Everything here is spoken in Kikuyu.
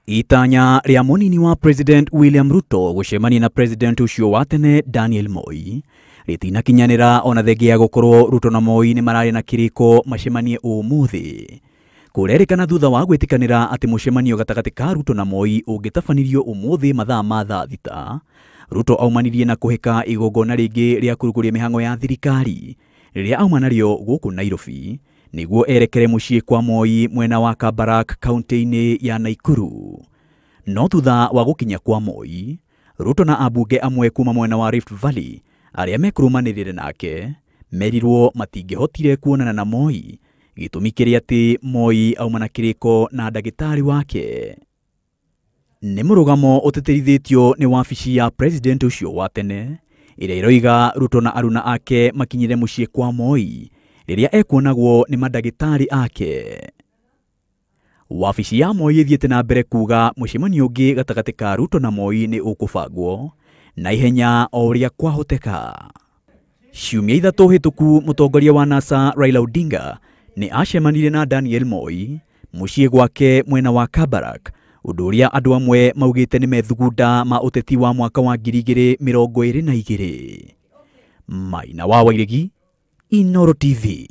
Itanya rĩa mũnini wa President William Ruto gũcemania na President ũcio wa tene Daniel Moi rĩtinakinyanĩra, ona thengia ya gũkorwo Ruto na Moi nĩ mararĩ na kĩrĩko macemanie ũmũthĩ. Kũrerĩkana thutha wa gwĩtĩkanĩra atĩ mũcemanio gatagatĩ ka Ruto na Moi ũngĩtabanirio ũmũthĩ mathaa ma thaa 6, Ruto aumanirie na kũhĩka igongona rĩngĩ rĩa kũrugũria mĩhang'o ya thirikari rĩrĩa auma narĩo gũkũ Nairobi nĩguo erekere mũciĩ kwa Moi mwena wa Kabarak kaunti-inĩ ya Nakuru. No thutha wa gũkinya kwa Moi, Ruto na ambunge amwe kuma mwena wa Rift Valley arĩa mekũrũmanĩrĩre nake merirwo matingĩhotire kuonana na Moi, gĩtũmi kĩrĩa atĩ Moi auma na kĩrĩko na ndagĩtarĩ wake. Nĩ mũrũgamo ũtĩtĩrithĩtio nĩ wabici ya president ũcio wa tene ĩrĩa ĩroiga Ruto na aruna ake makinyire mũciĩ kwa Moi rĩrĩa ekuonagwo nĩ mandagĩtarĩ ake. Wabici ya Moi ĩthiĩte na mbere kuga mũcemanio ũngĩ gatagatĩ ka Ruto na Moi nĩ ũkũbangwo na ihenya o ũrĩa kwahoteka. Ciumia 3 hĩtũku, mũtongoria wa NASA Raila Odinga nĩ acemanirie na Daniel Moi mũciĩ gwake mwena wa Kabarak, ũndũ ũrĩa andũ amwe maugĩte nĩ methugunda ma ũteti wa mwaka wa 2022. Maina wa Wairegi, Inooro TV.